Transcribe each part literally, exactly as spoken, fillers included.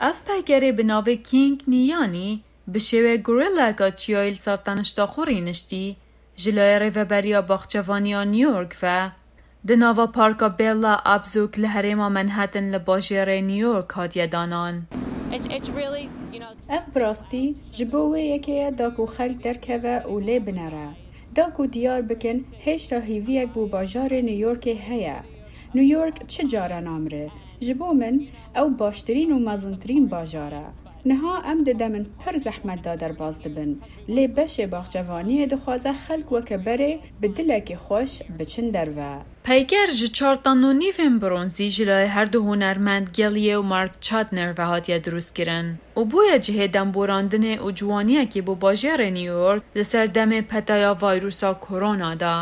Ev peykerê bi navê King Niyanî bi şêwê gorîlayeka çiyayî li ser tenişta xwe rîniştî, ji layê Rêveberiya Baxçevaniya New York ve di nava Parka Bella Abzug li herêma Manhattan li bajêrê New York hatiye danan. Ev bi rastî ji bo wê yekê ye da ku xelk derkeve û lê binere, da ku diyar bikin hêşta hêviyek bo bajarê New Yorkê heye. New York çi cara namire. Ji bo min ew baştirîn û mezintirîn bajar e. Niha em di demin pir zehmet de derbas dibin, lê beşê baxçevaniyê dixwaze xelk weke berê bi dilekî xweş biçin derve. Peyker ji çar tan û nîvên bronzî ji layê her du hunermend Gellier û Mark Chadner ve hatiye dirustkirin û bûye cihê demborandinê û ciwaniyekî bo bajêrê New York li ser demê petaya vayrusa korona de.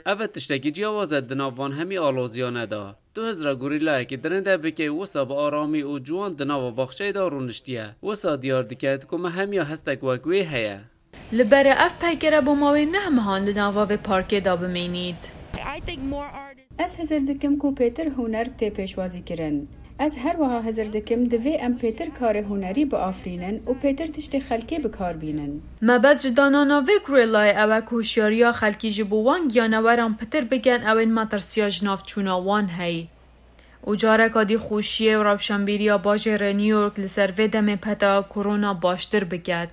Ev e tiştekî ciyawaz e di nav van hemî aloziyane de. Tu hizra gorîlayekî dirinde bikey wisa bi aramî û ciwan di nava baxçeyê de rûniştiye. Wisa diyar dike ku me hemiya hestek wek wê heye. Li berê ev peykere bo mawê neh mehan li nava vê parkê de bimînît. Ez hizir dikim ku pêtir huner tê pêşwazîkirin. Ez her wiha hizir dikim divê em pêtir karê hunerî biafirînin û pêtir tiştê xelkê bi kar bînin. Mebest ji danana vê gorîlayê ew e ku hişyariya xelkî ji bo wan giyaneweran pitir bikin ew ên metirsiya ji nav çûna wan heyî û careka dî xweşiyê û rewşenbîriya bajêrê New York li ser vê demê petaya korona baştir biket.